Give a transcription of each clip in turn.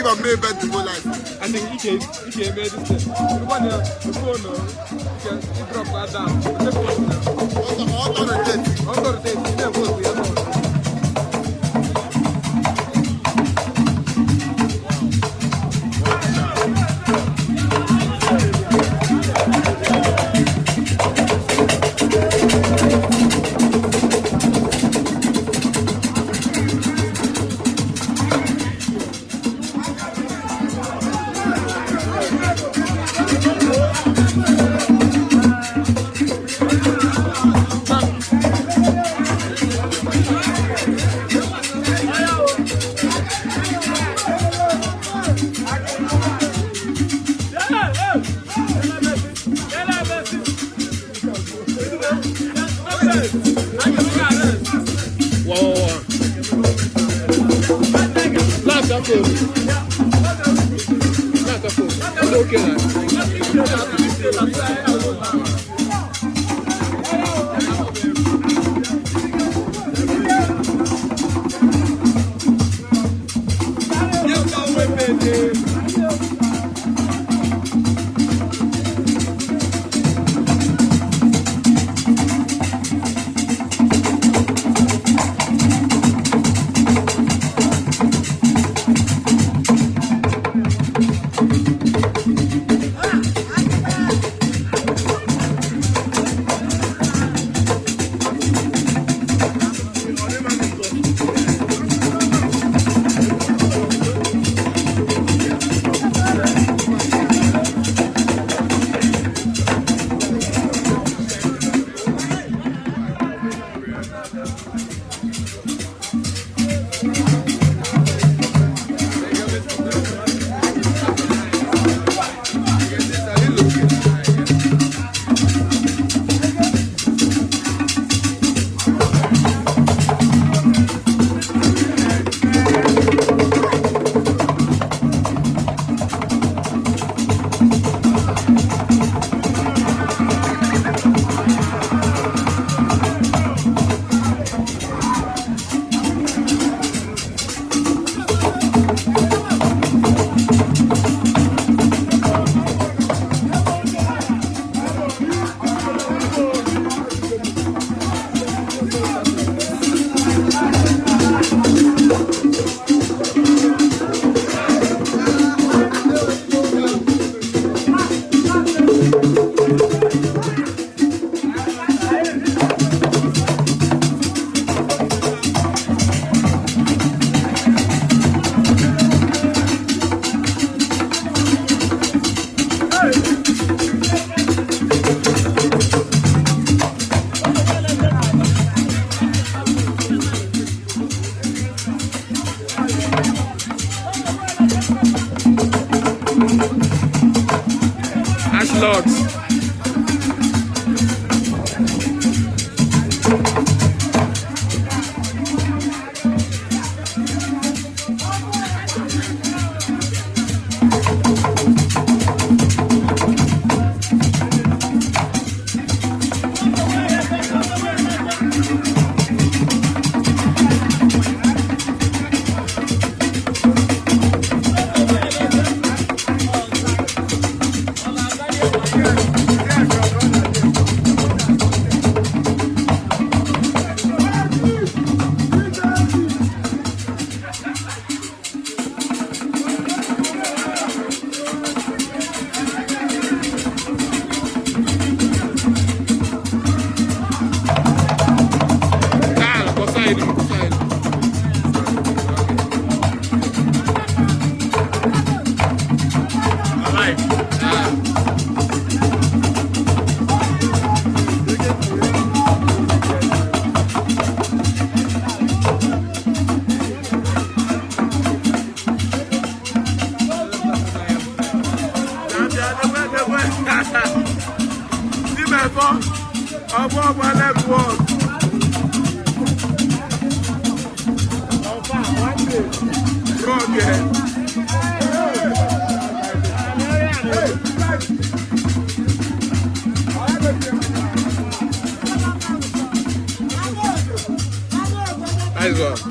Anọ m event go live. I think ike eme this thing. Ịgwa na phone ike drop that down. Take phone now. Auto rotate. Auto rotate. Ị na-ekwu ya n'ọzọ. Wow. Laugh that phone. Laugh that phone. Okay now. Ash logs. Ah, kọsa ilu, kọsa ilu. Alive. Ah. Níbẹ̀ kọ́, ọgbọ́n ọgbọ́n network. Rọ́ọ̀kẹ́. Nice one.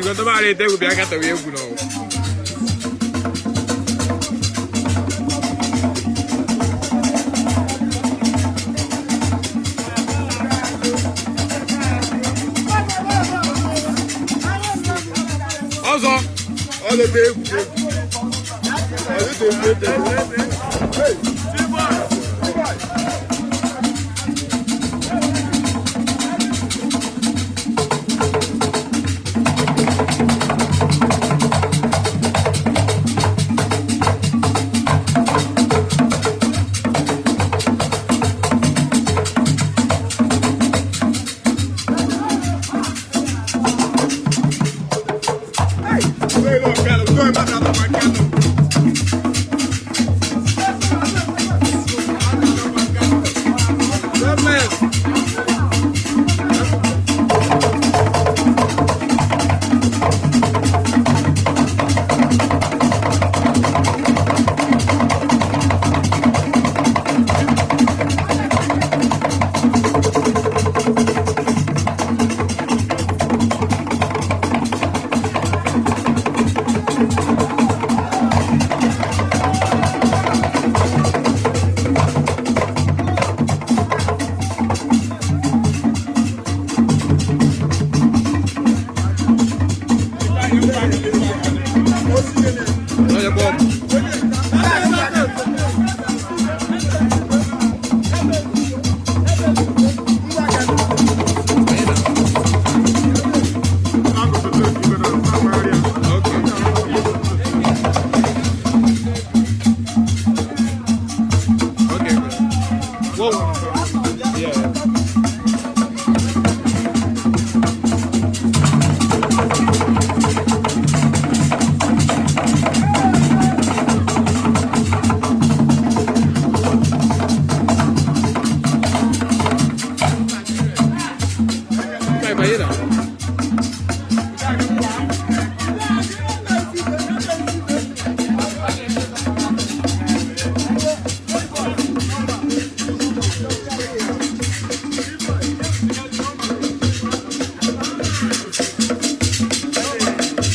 Biko ndị maara ete egwu bịa katawa egwu n'ọwụ. Ọzọ. Ọ leta egwu egwu. Ọ leta egwu egwu. Hey! T-boy! Onye bọọbụ. Okay. Okay. Whoa. Yeah. Vai, vai, não.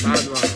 Bad one.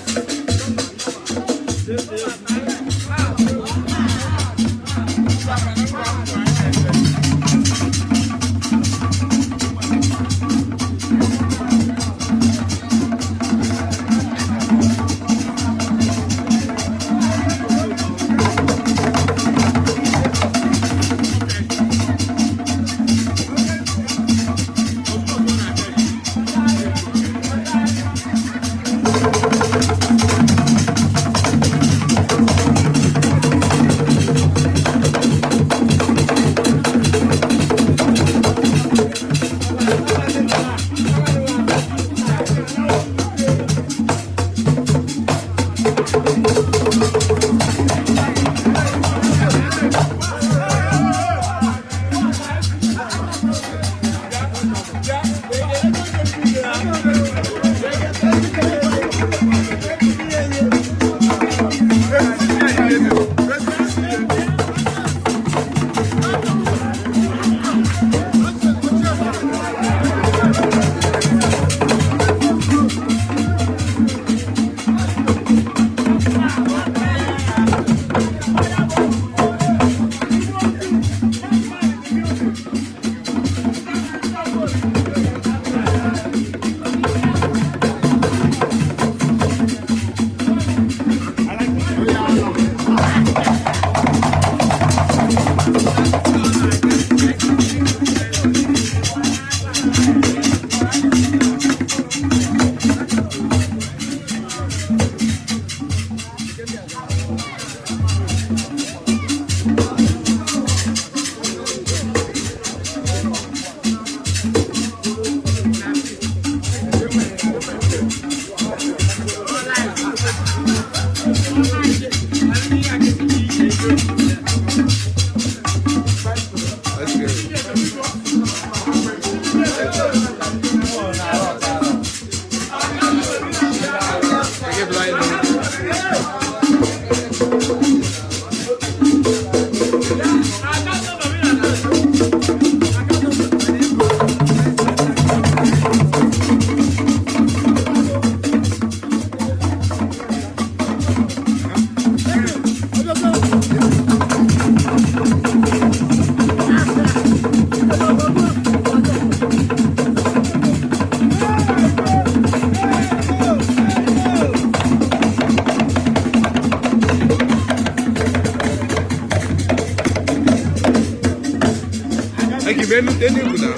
Menu Enugu na.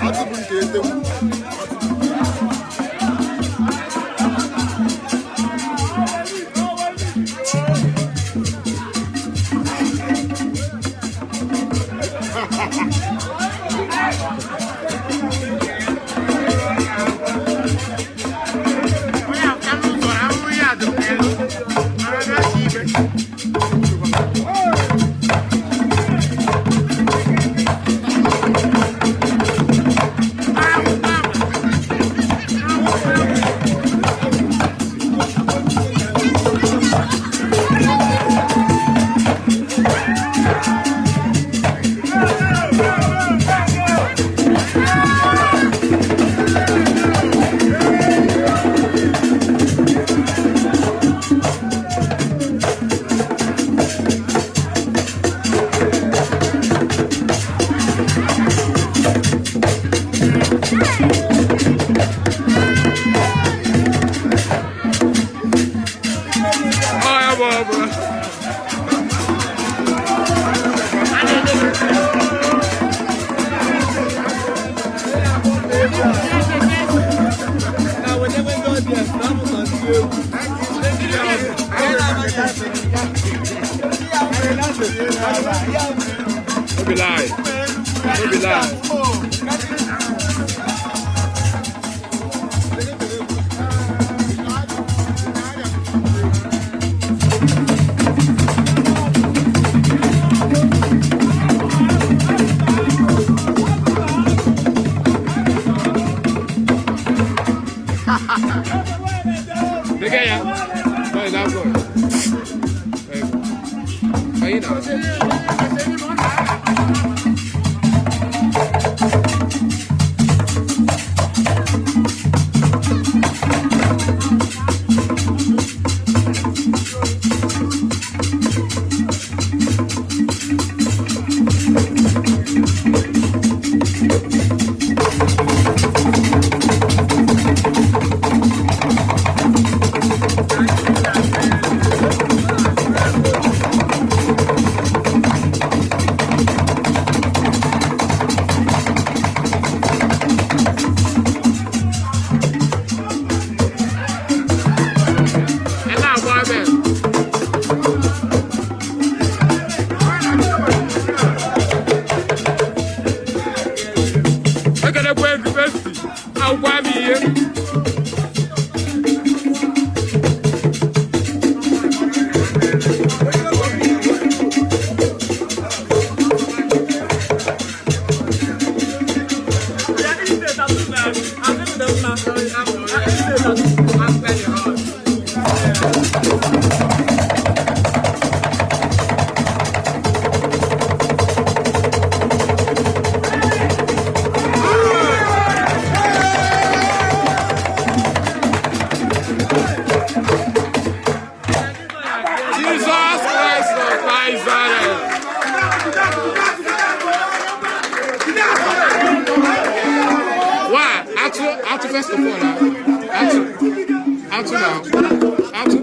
Atụ bụ nke etewu. Ọ ya bụ ọ bụ. No be lie. No be lie. Nigga, ya. No, it's not good. Hey. Hey, now. Ẹ náà wá bẹ́ẹ̀. Ekelekwa ego festi, akwụkwọ m ihe. Jesus Christ of Nazareth. Why? Atu, Atu first of all now. Atu, Atu now. Atu.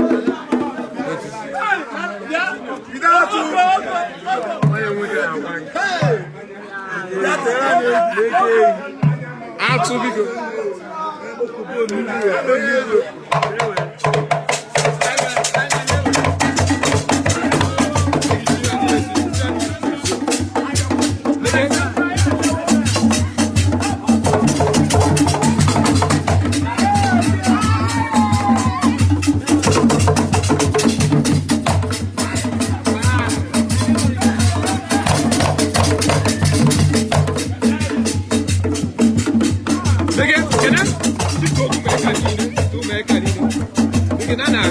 Atu biko. Nigga, can I? Chukwu okwu mee ka niile, tu mee ka niile. Nigga, na na.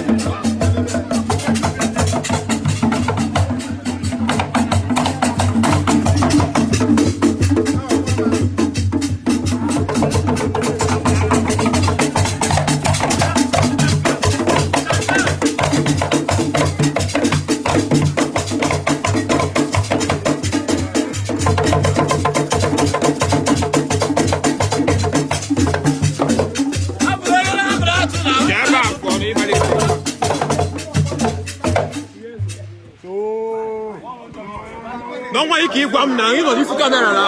Bịa ebe a pụọ na ịmalite. Ọ ike ịgwa m na ị nọ n'ifu camera na.